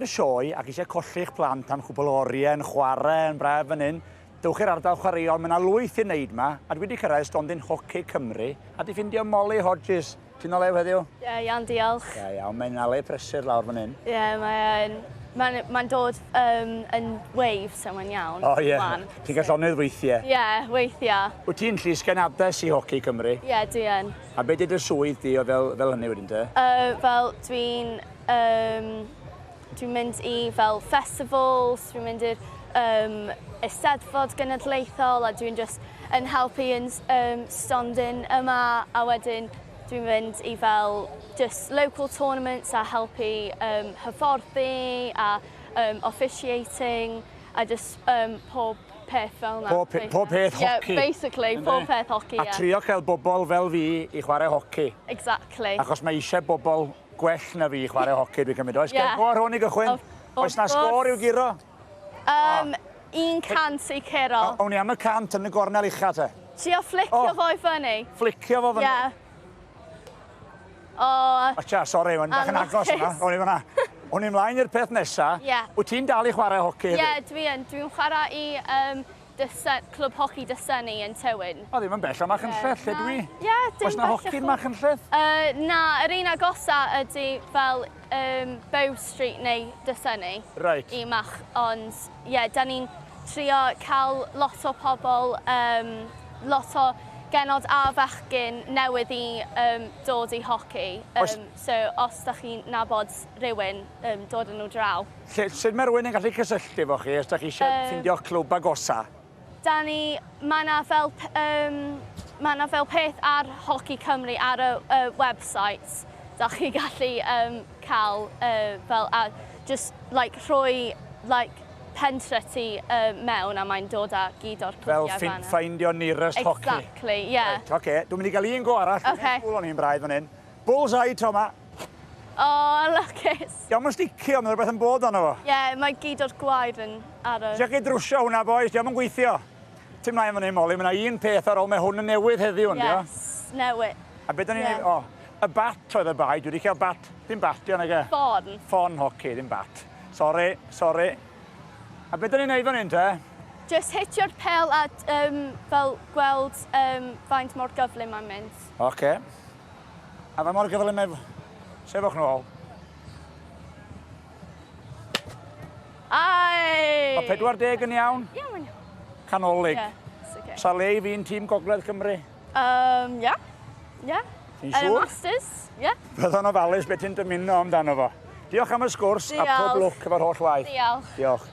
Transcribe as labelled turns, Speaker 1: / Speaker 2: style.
Speaker 1: Y sioe ac eisiau colli'ch plant am chwpl o oriau yn chwarae yn braf fan hyn, dewch i'r ardal chwaraeon, mae 'na lwyth i wneud 'ma, a dwi wedi cyrraedd stondin Hoci Cymru a 'di ffindio Molly Hodges. Ti'n o lew heddiw?
Speaker 2: Ie, iawn, diolch.
Speaker 1: Ie, iawn, mae'n ale prysur lawr fan hyn.
Speaker 2: Ie, mae'n mae'n mae'n dod um, yn waves, so mae'n iawn.
Speaker 1: O ie, ti'n cael llonydd weithiau.
Speaker 2: Ie, weithiau.
Speaker 1: Wyt ti'n llysgenhades i Hoci Cymru?
Speaker 2: Ie, dwi yn.
Speaker 1: A be 'di dy swydd di o fel, fel hynny wedyn te?
Speaker 2: Fel dwi'n Um, dwi'n mynd i fel festivals, dwi'n mynd i'r um, Eisteddfod Genedlaethol a dwi'n just yn helpu yn um, stondin yma a wedyn dwi'n mynd i fel just local tournaments a helpu um, hyfforddi a um, officiating a just um, pob peth fel 'na.
Speaker 1: Pob, pob peth hoci.
Speaker 2: Yeah, basically, pob peth hoci,
Speaker 1: yeah. A trio cael bobl fel fi i chwarae hoci.
Speaker 2: Exactly.
Speaker 1: Achos mae eisiau bobl gwell na fi i chwarae hoci, dwi'n cymryd. Oes yeah. Go ar hwn i gychwyn? Oes na sgôr i'w guro?
Speaker 2: Um, un cant i curo.
Speaker 1: O'n i am y cant yn y gornel ucha te.
Speaker 2: Trio flicio oh. fo i fyny.
Speaker 1: Flicio fo fyny?
Speaker 2: Yeah. O.
Speaker 1: Ocha, sori, mae'n bach yn agos yna. O'n i fyna. O'n i mlaen i'r peth nesa.
Speaker 2: Yeah.
Speaker 1: Wyt ti'n dal i chwarae hoci
Speaker 2: hefyd? Ie, yeah, dwi yn. Dwi'n chwarae i um, Dysen, Clwb Hoci Dyseni yn Tywyn.
Speaker 1: O, ddim yn bell o Machynlleth, lle dwi?
Speaker 2: Ie, dim
Speaker 1: Oes na hoci yn Machynlleth?
Speaker 2: Uh, na, yr un agosa ydy fel um, Bow Street neu Dyseni.
Speaker 1: Right.
Speaker 2: I Mach, ond ie, yeah, da ni'n trio cael lot o pobl, um, lot o genod a fachgyn newydd i um, dod i hoci. Um, so os da chi'n nabod rhywun, um, dod â nhw draw.
Speaker 1: Lle, sut mae rhywun yn gallu cysylltu efo chi os da chi eisiau um, ffindio clwb agosa?
Speaker 2: Da ni, mae yna fel, um, mae yna fel peth ar Hoci Cymru ar y, y website. Da chi gallu um, cael uh, fel, a just like, rhoi like, pentre ti uh, mewn a mae'n dod â gyd o'r
Speaker 1: clwbiau fel fanna. Find your nearest
Speaker 2: exactly,
Speaker 1: hockey.
Speaker 2: Exactly, yeah.
Speaker 1: Right, okay. Dwi'n mynd i gael un go arall.
Speaker 2: Okay.
Speaker 1: Dwi'n o'n i'n braidd fan hyn. Bullseye, Toma.
Speaker 2: O, lwcus.
Speaker 1: Dio'm yn sticio, mae rhywbeth yn bod arno fo.
Speaker 2: Ie, yeah, mae gyd o'r gwair yn ar y...
Speaker 1: Isio chi drwsio hwnna, boys, dio'm yn gweithio. Ti'n mlaen fan hyn, Molly, mae yna un peth ar ôl, mae hwn yn newydd heddiw, yn
Speaker 2: dio? Yes, newydd.
Speaker 1: A beth da ni'n yeah. O, y bat oedd y bai, dwi wedi cael bat, dim bat, dio nag e?
Speaker 2: Ffon.
Speaker 1: Ffon hoci, ddim bat. Sorry, sorry. A beth da ni'n neud fan hyn te?
Speaker 2: Just hitio'r pel a um, fel gweld um, faint mor gyflym mae'n mynd.
Speaker 1: Oce. Okay. A fa mor gyflym ef... Sefwch nôl.
Speaker 2: Ai!
Speaker 1: O 40 yn iawn?
Speaker 2: Ie, mae'n iawn.
Speaker 1: Canolig.
Speaker 2: Ie, it's okay.
Speaker 1: Sa le i fi'n tîm Gogledd Cymru?
Speaker 2: Um, ie. Ie.
Speaker 1: Ti'n siŵr?
Speaker 2: Yn y Masters, ie.
Speaker 1: Byddwn ofalus beth ti'n dymuno amdano fo. Diolch am y sgwrs.
Speaker 2: Diolch.
Speaker 1: A pob lwc efo'r holl waith.
Speaker 2: Diolch.
Speaker 1: Diolch.